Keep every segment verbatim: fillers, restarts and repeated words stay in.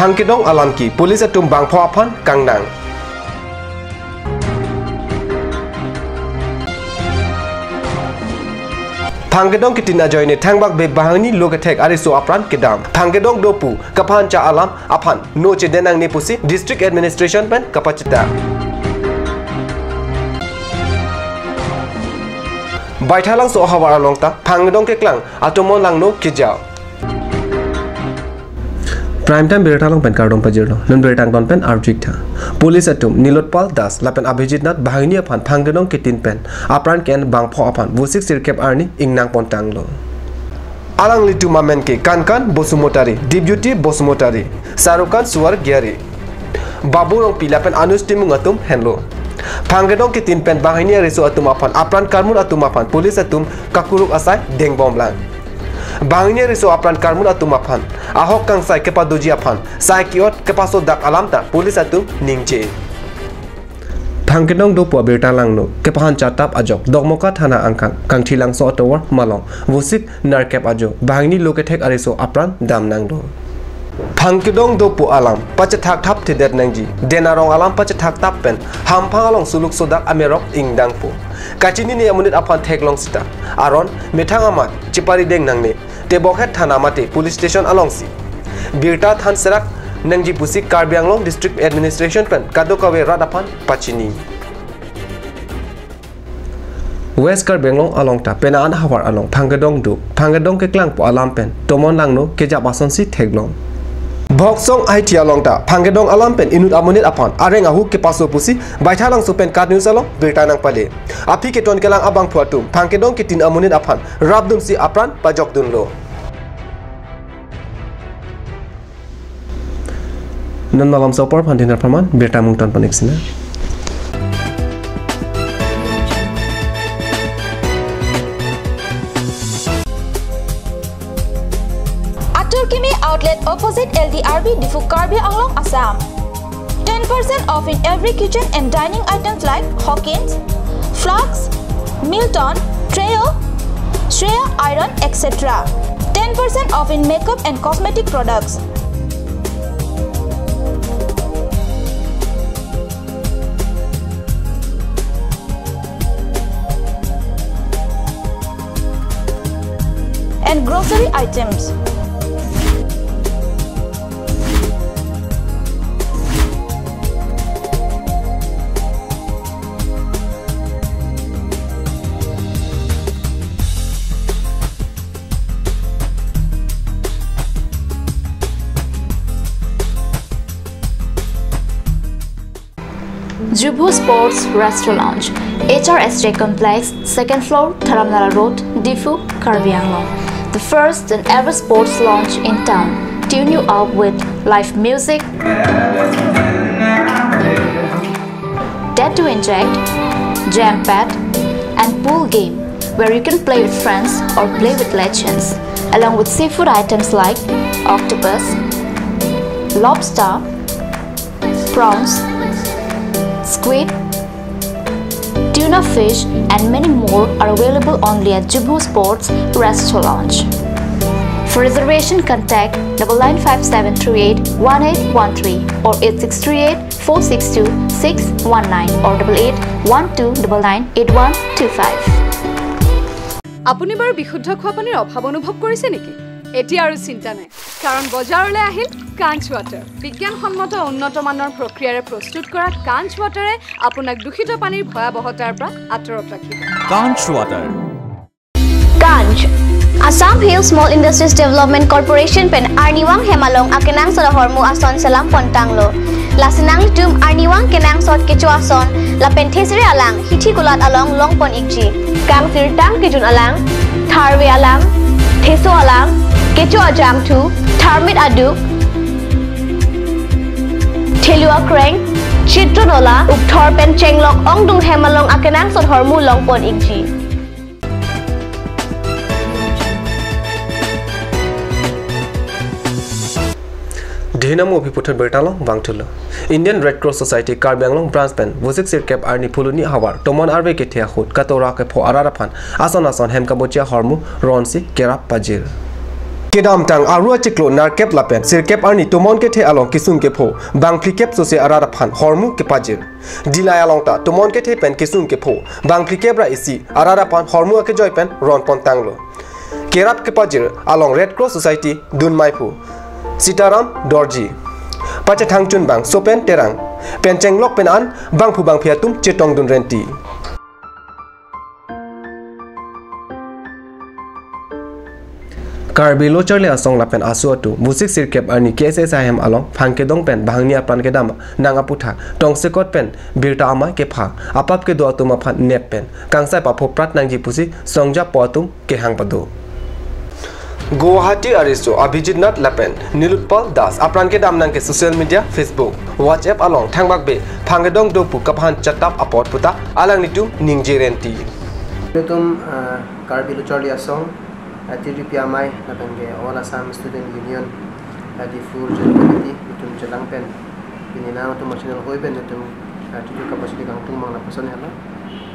Phangkedong alam ke police atum bangpho aphan kangnang. Phangkedong kitin ajoine thangbak be banghini lo kethek ariso apran kedam. Phangkedong dopo kaphancha alam aphan no chedenangne pusi District Administration pen kapachita. Baithalangso ahavar along ta phangkedong keklang atomon langno kejao. Prime Time birta along pen kardom pajirlo. Non birta angton pen arju-ik tha. Police atum Nilotpal Das lapen Abhijit Nath banghini aphan phangkedong kitin pen apran ke-en bangpho aphan Vosik sirkep arni ingnang pontanglo. Alanglitum amen ke Kankan Bosumotari, Dipjyoti Bosumotari, Sarukan Suar Giari, Babu Rongpi lapen Anush Timung atum henlo. Phangkedong kitin pen banghini ariso atum aphan apran karmun atum aphan police atum kakuruk asai dengbomlang. Banghini ariso apran karmun atum aphan ahok kangsai kepadoji aphan sai ke-ot kepasodak alam ta police atum ningje. Phangkedong dopo abirta langno kepahang chatap ajok Dokmoka thana angkang Kangthilangso atovar malong Vosik nerkep ajo banghini lo kethek ariso apran damnanglo. Phangkedong dopo alam pachethak thapthedet nangji, den arong alam pachethak thap pen hamphang along suluk sodak amerok ingdangpo. Kachinine amonit aphan theklong sita aron methang amat cheparideng nangne, tebokhet thana mate police station alongsi birta than serak nangji pusi Karbi Anglong District Administration pen kadokave rat aphan pachini. West Karbi Anglong along ta penang an ahavar along phangkedong do, phangkedong keklangpo alam pen tomon langno kejap asonsi theklong. Bhoksong Ahithi along ta phangkedong alam pen inut amonit aphan areng ahu kepaso pusi Baithalangso pen KAT News along birta nangpale. Aphi keton kelang abangphu atum phangkedong kitin amonit aphan rapdunsi apran pajokdunlo. Non malomso apor aphan dinner pharman birta mungton panik sina. Atur Kimi Outlet opposite L D R B Diphu, Karbi Anglong, Assam. Ten percent off in every kitchen and dining items like Hawkins, flasks, Milton, Treo, Shreya iron, et cetera. Ten percent off in makeup and cosmetic products. And grocery items. Jubu Sports Restaurant Lounge, H R S J Complex, second floor, Dharamnala Road, Diphu, Karbi Anglong. The first and ever sports lounge in town. Tune you up with live music, Dare to Inject, Jam Pad, and pool game where you can play with friends or play with legends, along with seafood items like octopus, lobster, prawns, squid, tuna fish, and many more are available only at Jubu Sports Restaurant Lounge. For reservation, contact double nine five seven three eight one eight one three or eight six three eight four six two six one nine or double eight one two double nine eight one two five. আপুনি বাৰু বিশুদ্ধ খোৱা পানীৰ অভাৱ অনুভৱ কৰিছে নেকি? এতিয়া আৰু চিন্তা নাই, কাৰণ বজাৰলৈ আহিল কাঞ্চ ৱাটাৰ। বিজ্ঞানসন্মত উন্নত মানৰ প্ৰক্ৰিয়াৰে প্ৰস্তুত কৰা কাঞ্চ ৱাটাৰে আপোনাক দূষিত পানীৰ ভয়াৱহতাৰ পৰা আঁতৰত ৰাখিব। Kanch Water. Kanch, Assam Hill Small Industries Development Corporation pen arnivang hem along akenangsot ahormu ason selam pontanglo. Lasi nanglitum arnivang kenangsot kecho ason lapen thesere alang hithi kulat along longpon ikji. Kangsirtang kejun alang, tharve alang, theso alang, kecho ajangthu, tharmit aduk, thelu akreng, chitro nola, ukthor pen chenglok ongdung hem along akenangsot ahormu longpon ikji. Dhinamo aphi puthot birta along vangthulo. Indian Red Cross Society Karbi Anglong Branch pen Vosik sirkep arni phuloni ahavar tomon arve kethe ahut katora kepho arat aphan ason ason hem kabochi ahormu ronsi kerap pajir. Kedamtang Aru achiklo nerkep lapen sirkep arni tomon kethe along kesung kepho bang phlikep sose arat aphan hormu kepajir. Dillai along ta tomon kethe pen kesung kepho bang phlikep ra isi arat aphan hormu akejoi pen ron pon tanglo. Kerap kepajir along Red Cross Society dunmaiphu Sitaram Dorji pachethang chunbang Sopen Terang pen chenglok pen an bangphu bangphi atum chetongdun renti. Karbi Lo Charli Asong lapen aso atum Vosik sirkep arni K S S ahem along phang kedong pen bangni apran kedam nang aputhak tongsekot pen birta amei kepha apap kedo atum aphan nep pen kangsai papho prat nangji pusi songjapo atum kehang pado. Guwahati ariso Abhijit Nath lapen Nilotpal Das apran kedam nang ke social media, Facebook, WhatsApp along thangbak be phang kedong do pu kaphan chatap apot puta alanglitum ningje renti. Ilitum, ah, Karbi Lo Charli Asong, ah, T D P amei lapen ke All Assam Student Union, ah, Diphu Regional Committee, ilitum chelang pen pini nangtum channel hoi pen ilitum, ah, tutu kapasidi kangtung mang lapuson helo.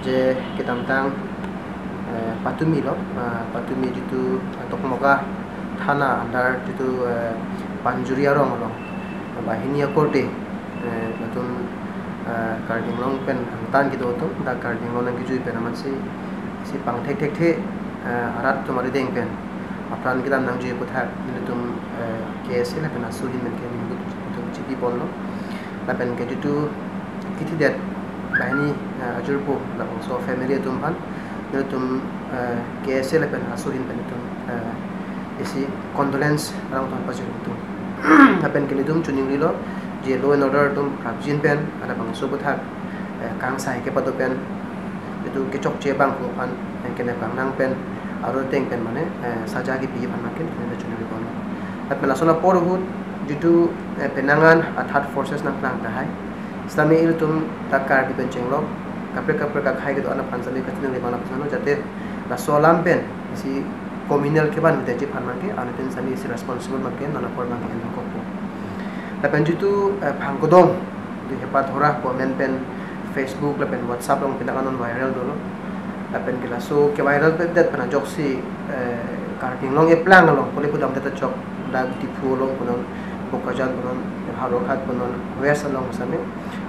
Je kedamtang, eh, patumi lo, ah, patumi jitu, ah, Dokmoka Thana under jitu, eh, Panjuri arong along banghini akorte, eh, latum, eh, Karbi Anglong pen hangtan kedo atum, dak Karbi Anglong nangkejui pen amatsi, si pangthek thekthe, eh, arat atum arideng pen apran kedam nangji aputhak nelitum, eh, K S A lapen ASU ahin pen ke nelitum chipi ponlo. Lapen ke jitu kethidet banghini, eh, ajirpo labangso family atum aphan nelitum, eh, K S A lapen ASU ahin pen nelitum, eh, isi condolence arang atum pajir ilitum. Lapen ke nelitum chiningrilo je law and order atum prapjin pen labangso aputhak, eh, kangsai kepado pen, jitu kechokche bangphu aphan, eh, kenep kangnang pen, aru ateng pen mane, eh, saja kepi aphan makin nelitum chiningri ponlo. Lapen lason apor ahut jitu, eh, penang an athak forces nangklang tahai. Sitame ilitum dak Karbi pen chenglok kaprek kaprek akhei kedo-an aphan sitame kachiningri abang lapuson lo, jate laso alam pen isi communal kevan detji aphan abang ke, anuttin sitame isi responsible abang ke non apor abang ke endokokpo. Lapen jitu, eh, phang kedong, jitu Hepa Dhora pu amen pen Facebook lapen WhatsApp along penang an non viral dolo. Lapen ke laso keviral pe det pen ajoksi, eh, Karbi Anglong eplang along kole pudam det ajok, dak Diphu along punon, Bokajan punon, Howraghat punon, West along sitame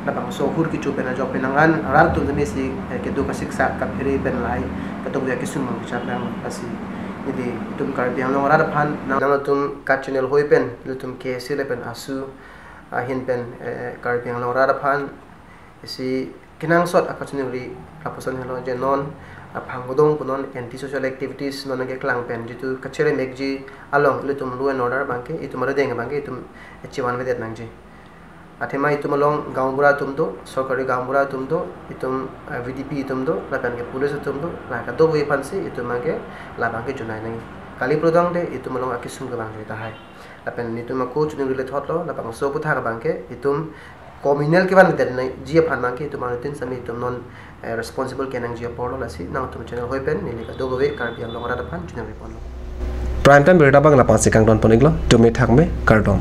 labangso ahur kecho pen ajok penang an arat atum sitame isi, eh, kedo kasiksak kaphere pen lahai ketok dia kesung mang kechak dang lasi. Jadi itum Karbi Anglong arat aphan nang, nangtum ka channel hoi pen, ilitum K S A lapen ASU ahin pen, eh, Karbi Anglong arat aphan isi kenangsot akachiningri lapuson helo je non, ah, phang kedong punon anti social activities non nangkeklang pen jitu kachere mekji along ilitum law and order abang ke itum arideng abang ke itum chevanvedet nangji. Athema itum along gaonbura atum do, sorkari gaonbura atum do, itum, eh, V D P atum do, lapen ke police atum do, la kadokave aphansi itum abang ke labang ke junai nangji. Kali prodang de itum along akesung kevang tahai. Lapen nelitum ako chiningri lethotlo, labangso aputhak abang ke itum communal kevan detji aphan abang ke itum anuttin sitame itum non, eh, responsible kenangji apor lo, lasi nangtum channel hoi pen neli kadokave Karbi Anglong arat aphan chiningri ponlo. Prime Time birta abang lapangsi kangton pon-iklo, tumi thakme, kardom.